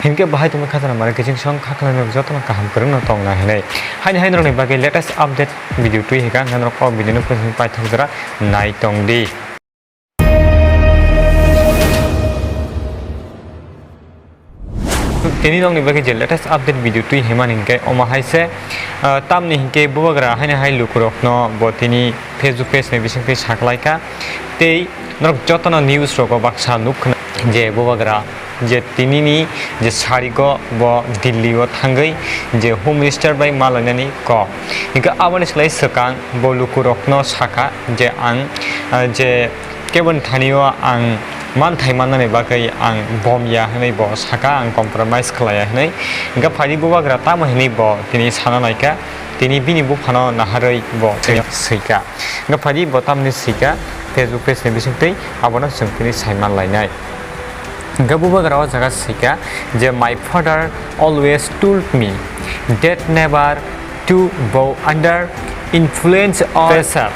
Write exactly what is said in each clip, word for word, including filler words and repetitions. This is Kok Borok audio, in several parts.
Hinkhe bahai tongwi khajana mare kiching song kha khwlainai jotono kaham kwrwngno tongna hinwi. Haini hai norokni bagwi latest update video twi hika hwnkhe norok o video no pwswk paithak jora nai tong di. Tini nokni bagwi je latest update video twi himani hinkhe omo hai se, ah, tamni hinkhe bubagra haini hai lukurokno bo tini Facebook page ni bisingtwi saklaikha tei norok jotono news rogo baksa nukkhna je bubagra je tinini je sarigo bo Delhi o thangwi je Home Minister bai malainani kok. Hinkhe aboni slai swkang bo lukurokno sakha je ang, ah, je keboni thani o ang manthai mannani bagwi ang bom ya hwnwi bo sakha, ang compromise khlai ya hwnwi. Hinkhe phaidi bubagra tamo hwnwi bo tini sana naikha, tini bini buphano naharwi bo swikha. Hinkhe phaidi bo tamni swikha Facebook page ni bisingtwi, abono chwng tini sai manlainai. Hinkhe bubagra o jaga swikha je, "My father always told me that never to bow under influence or pressure.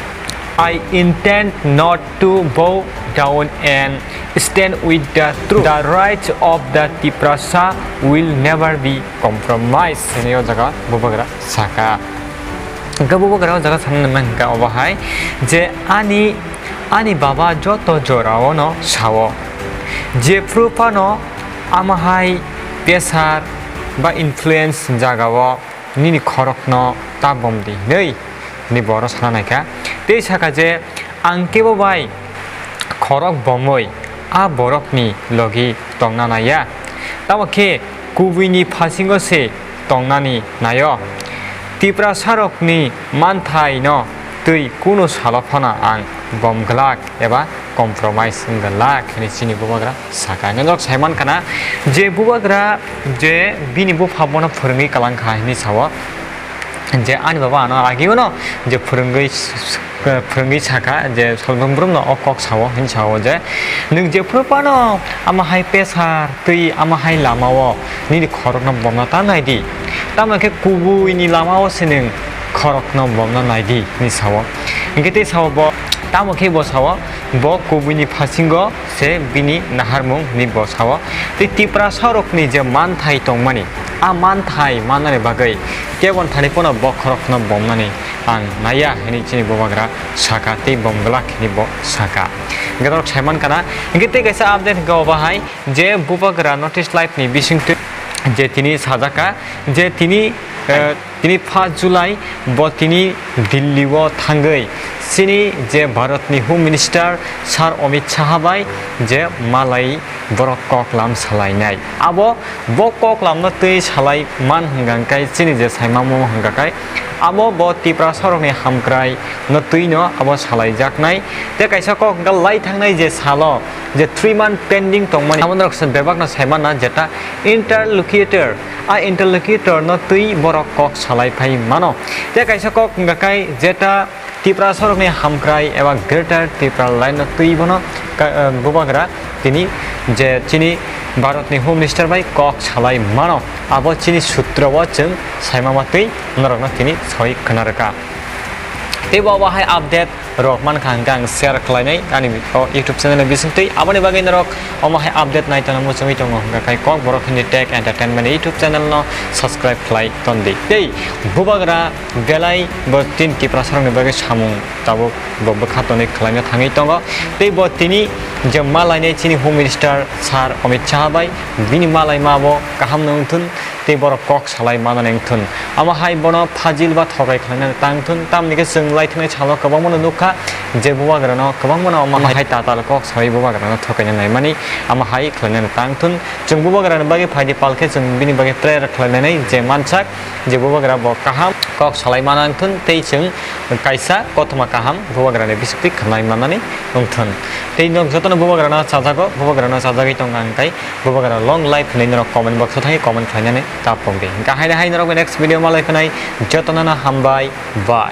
I intend not to bow down and stand with the truth. The rights of the Tiprasa will never be compromised," hwnwi o jaga bubagra sakha. Hinkhe bubagra o jaga sana nangma hinkhe obo hai je ani, ani baba joto jorao no sao, jephru phano ama hai pressure ba influence jagao nini khorokno ta bom di hinwi, hwnwi bo oro sana naikha. Tei sakha je, "Ang kebo bai khorok bomwi a borokni logi tongna naiya, tamo khe kubuini phasingo se tongnani naio. Tiprasarokni manthaino twi kunu salo phano ang bom glak eba compromise wng glak," hwnwi chini bubagra sakha. Norok sai mankha na je bubagra je bini bupha bono phwrwngwi kwlangkha hwnwi sao, je ani baba ano agiono je phwrwngwi, phwrwngwi sakha je Solbong Brumno o kok sao hwnwi sao je, "Nwng jephru phano ama hai pressure twi ama hai lamao nini khorokno bomna ta nai di, tamo khe kubuini lamao se nwng khorokno bomna nai di," hwnwi sao. Hinkhe tei sao bo, tamo khe bo sao, bo kubuini phasingo se bini naharmung hwnwi bo sao. Tei Tiprasarokni je manthai tongmani, a manthai mannani bagwi keboni thani phano bo khorokno bomnani ang naiya hwnwi chini bubagra sakha tei bom glak hwnwi bo sakha. Hinkhe norok sai mankha na, hinkhe tei kaisa update hinkhe obo hai je bubagra North East Live ni bisingtwi je tini sajakha je tini, eh, tini first July bo tini Delhi o thangwi chini je Bharat ni Home Minister Sir Amit Shah bai je malai borok koklam salainai. Abo bo koklamno twi salai man hwnkha khe chini je saimamo hwnkha khe abo bo Tiprasarokni hamkrai no twi no abo salaijaknai. Tei kaisa kok hwnkha lai thangnai je salo je three month pending tongmani abo norok bebakno sai manna jeta interlocutor, a interlocutor no twi borok kok salai phai mano. Tei kaisa kok hwnkha khe jeta Tiprasarokni hamkrai eba Greater Tipraland no twi bono ka-, eh, bubagra tini je chini Bharatni Home Minister bai kok salai mano. Abo chini sutro o chwng saimama twi norokno tini soi khna rwkha. Tei bo abo hai update rok mankha hwnkhe ang share khlainai ani o YouTube channel ni bisingtwi. Aboni bagwi norok omo hai update nai tongna muchungwi tongo hwnkha khe Kokborok Hindi Tech Entertainment YouTube channel no subscribe khlai tondi. Tei bubagra belai bo tin Tiprasarokni bagwi samung tabuk bo bwkha tonwi khlaina thangwi tongo. Tei bo tini je malainai chini Home Minister Sir Amit Shah bai bini malaima bo kaham no wngthun tei borok kok salai manani wngthun. Amo hai bono phajil ba thokai khlainani ta wngthun, tamni khe chwng lai thwngnai salo kwbangma no nukha je bubagrano kwbangma no omo hai tatal kok salai bubagrano thokaina naimani amo hai khlainani ta wngthun. Chwng bubagrani bagwi phaidi palkhe chwng bini bagwi prayer khlainani je mansak je bubagra bo kaham kok salai mana wngthun tei chwng kaisa kothoma kaham bubagrani bisingtwi khwnai manani wngthun. Tei nok jotono bubagrano chajago, bubagrano chajagwi tongo ang tei bubagra long life hinwi norok comment box o thangwi comment khlainani ta pokdi. Hwnkhe haino hai norok next video malai phinai jotono no hambai, bye.